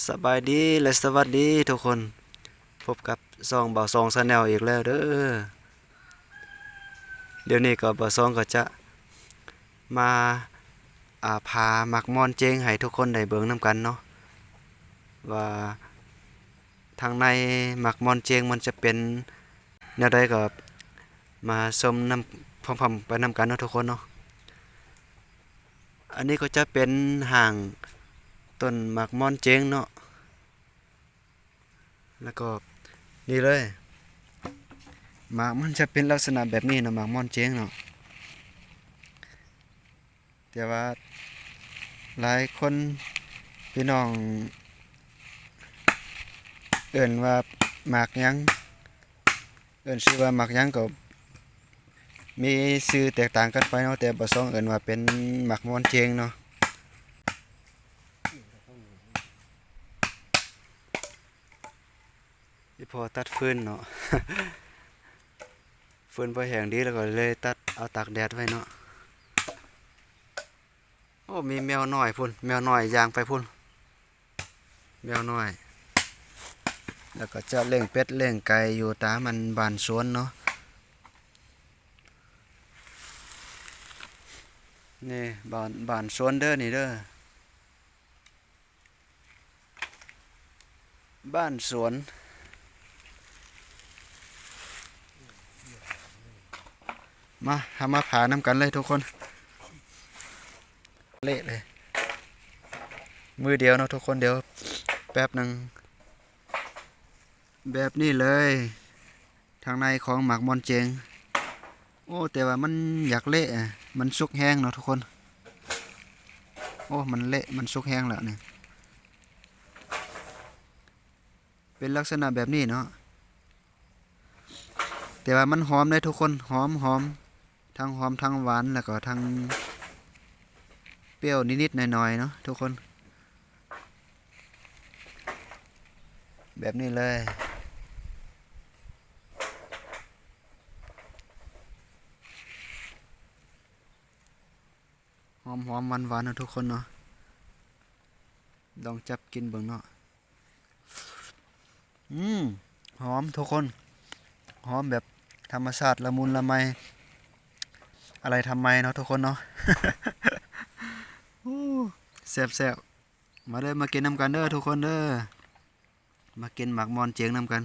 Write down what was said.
ສະບາຍດີ ແລະ ສະຫວັດດີທຸກຄົນ, ພົບກັບຊ່ອງບ່າວຊອງ Channel ອີກແລ້ວເດີ້. ດຽວນີ້ກໍບ່າວຊອງກໍຈະມາ ອ່າ ຜ່າໝາກມ່ອນເຈງໃຫ້ທຸກຄົນໄດ້ເບິ່ງນຳກັນເນາະ ວ່າທາງໃນໝາກມ່ອນເຈງມັນຈະເປັນແນວໃດ ກໍມາຊົມນຳ ພ້ອມໆໄປນຳກັນເນາະທຸກຄົນເນາະ. ອັນນີ້ກໍຈະເປັນຮ່າງຕົ້ນໝາກມ່ອນເຈງເນາະ. ແລ້ວກໍນີ້ເລີຍ ໝາກມັນຈະເປັນລັກສະນະແບບນີ້ເນາະ ໝາກມ່ອນເຈງເນາະ. ແຕ່ວ່າຫຼາຍຄົນ ພີ່ນ້ອງເອີ້ນວ່າໝາກຫຍັງ ເອີ້ນຊື່ວ່າໝາກຫຍັງກໍມີຊື່ແຕກຕ່າງກັນໄປເນາະ, ແຕ່ບ່າວຊອງເອີ້ນວ່າເປັນໝາກມ່ອນເຈງເນາະ. ອີ່ພໍ່ຕັດຟືນເນາະ ຟືນບໍ່ແຫ້ງດີ ແລ້ວກໍເລີຍຕັດເອົາຕາກແດດໄວ້ເນາະ. ໂອ້ ມີແມວນ້ອຍພຸ້ນ ແມວນ້ອຍຍ່າງໄປພຸ້ນ ແມວນ້ອຍ. ແລ້ວກໍຈະລ້ຽງເປັດລ້ຽງໄກ່ຢູ່ຕາມອັນບ້ານສວນເນາະ. ນີ້ບ້ານ ບ້ານສວນເດີ້ ນີ້ເດີ້ ບ້ານສວນ. ມາ ເຮົາມາຜ່ານຳກັນເລີຍທຸກຄົນ. ເລະເລີຍ ມືດຽວເນາະທຸກຄົນ. ດຽວແປັບໜຶ່ງ ແບບນີ້ເລີຍ ທາງໃນຂອງໝາກມ່ອນເຈງ. ໂອ້ ແຕ່ວ່າມັນຢາກເລະ ມັນສຸກແຮງເນາະທຸກຄົນ. ໂອ້ ມັນເລະ ມັນສຸກແຮງແລ້ວນີ້ ເປັນລັກສະນະແບບນີ້ເນາະ. ແຕ່ວ່າມັນຫອມເດ້ທຸກຄົນ ຫອມ ຫອມ ທັງຫອມທັງຫວານ ແລ້ວກໍທັງປ່ຽວນິດໆໜ້ອຍໆເນາະທຸກຄົນ. ແບບນີ້ເລີຍ ຫອມໆຫວານໆເນາະທຸກຄົນເນາະ. ລອງຈັບກິນເບິ່ງເນາະ. ອືມ ຫອມທຸກຄົນ ຫອມແບບທຳມະຊາດ ລະມຸນລະໄມ ອາໄລທຳໄມເນາະທຸກຄົນເນາະ. ໂອ້ ແຊບໆ ມາເດີ ມາກິນນຳກັນເດີທຸກຄົນເດີ ມາກິນໝາກມ່ອນເຈງນຳກັນ.